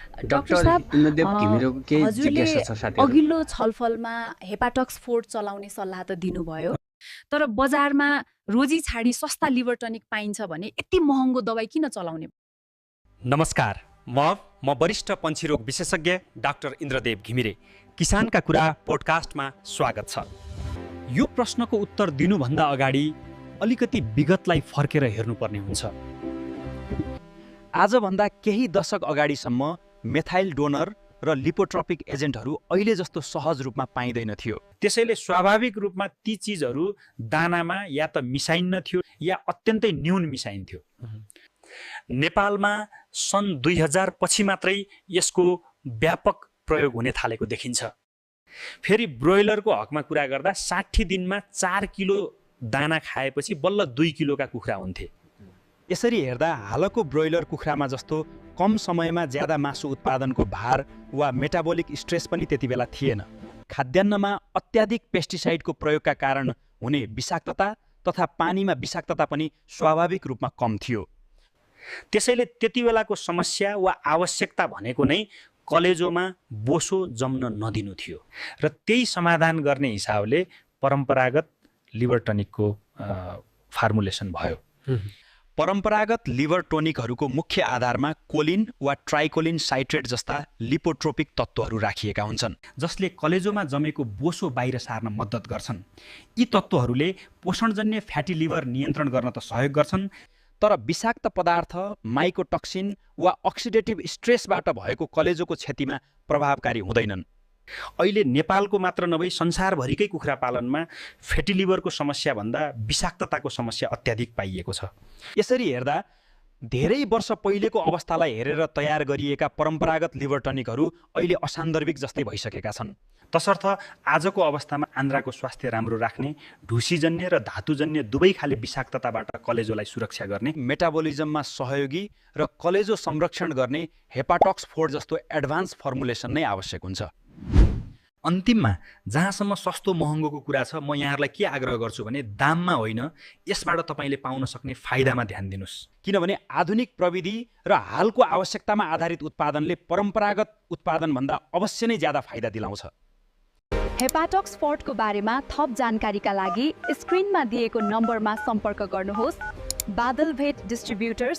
Doctor doctor साहब इन्द्रदेव घिमिरेको केही हजुरले जिज्ञासा छ साथीहरू। अघिल्लो छलफलमा हेपाटक्स फोर्ड चलाउने सल्लाह त दिनुभयो, तर बजारमा रोजी छाडी सस्ता लिभर टनिक पाइन्छ भने यति महँगो दबाई किन चलाउने? नमस्कार, म वरिष्ठ पन्छीरोग विशेषज्ञ डाक्टर इन्द्रदेव घिमिरे। किसानका कुरा पोडकास्टमा स्वागत छ। यो प्रश्नको उत्तर दिनुभन्दा अगाडि अलिकति विगतलाई फर्केर हेर्नुपर्ने हुन्छ। आजभन्दा केही दशक अगाडिसम्म मेथाइल डोनर र लिपोट्रोपिक एजेन्टहरू अहिले जस्तो सहज रूपमा पाइँदैन थियो। त्यसैले स्वाभाविक रूपमा ती चिजहरू दानामा या त मिसाइन्न थियो या अत्यन्तै न्यून मिसाइन्थ्यो। नेपालमा सन् 2000 पछि मात्रै यसको व्यापक प्रयोग हुने थालेको देखिन्छ। फेरि ब्रोइलरको हकमा कुरा गर्दा 60 दिनमा 4 किलो दाना खाएपछि बल्ल 2 किलोका कुखुरा हुन्थे। यसरी हेर्दा हालको ब्रोइलर कुखुरामा जस्तो कम समयमा ज्यादा मासु उत्पादनको भार वा मेटाबोलिक स्ट्रेस पनि त्यति बेला थिएन। खाद्यान्नमा अत्याधिक पेस्टिसाइडको प्रयोगका कारण हुने विषाक्तता तथा पानीमा विषाक्तता पनि स्वाभाविक रूपमा कम थियो। त्यसैले त्यति बेलाको समस्या वा आवश्यकता भनेको नै कलेजोमा बोसो जम्न नदिनु थियो र त्यही समाधान गर्ने हिसाबले परम्परागत लिभर टनिकको फार्मुलेसन भयो। परम्परागत लिभर टोनिकहरूको मुख्य आधारमा कोलिन वा ट्राइकोलिन साइट्रेट जस्ता लिपोट्रोपिक तत्त्वहरू राखिएका हुन्छन्, जसले कलेजोमा जमेको बोसो बाहिर सार्न मद्दत गर्छन्। यी तत्त्वहरूले पोषणजन्य फ्याटी लिभर नियन्त्रण गर्न त सहयोग गर्छन्, तर विषाक्त पदार्थ, माइकोटक्सिन वा अक्सिडेटिभ स्ट्रेसबाट भएको कलेजोको क्षतिमा प्रभावकारी हुँदैनन्। अहिले नेपालको मात्र नभई संसारभरिकै कुखुरा पालनमा फ्याटी लिभरको समस्या भन्दा विषाक्तताको समस्या अत्याधिक पाइएको छ। यसरी हेर्दा धेरै वर्ष पहिलेको अवस्थालाई हेरेर तयार गरिएका परम्परागत लिभर टनिकहरू अहिले असान्दर्भिक जस्तै भइसकेका छन्। तसर्थ आजको अवस्थामा आन्द्राको स्वास्थ्य राम्रो राख्ने, ढुसीजन्य र धातुजन्य दुवै खाले विषाक्तताबाट कलेजोलाई सुरक्षा गर्ने, मेटाबोलिजममा सहयोगी र कलेजो संरक्षण गर्ने हेपाटक्स फोर्ड जस्तो एडभान्स फर्मुलेसन नै आवश्यक हुन्छ। अन्तिममा जहाँसम्म सस्तो महँगोको कुरा छ, म यहाँहरूलाई के आग्रह गर्छु भने दाममा होइन, यसबाट तपाईँले पाउन सक्ने फाइदामा ध्यान दिनुहोस्। किनभने आधुनिक प्रविधि र हालको आवश्यकतामा आधारित उत्पादनले परम्परागत उत्पादनभन्दा अवश्य नै ज्यादा फाइदा दिलाउँछ। हेपाटक्स फोर्डको बारेमा थप जानकारीका लागि स्क्रिनमा दिएको नम्बरमा सम्पर्क गर्नुहोस्। बादल भेट डिस्ट्रिब्युटर्स,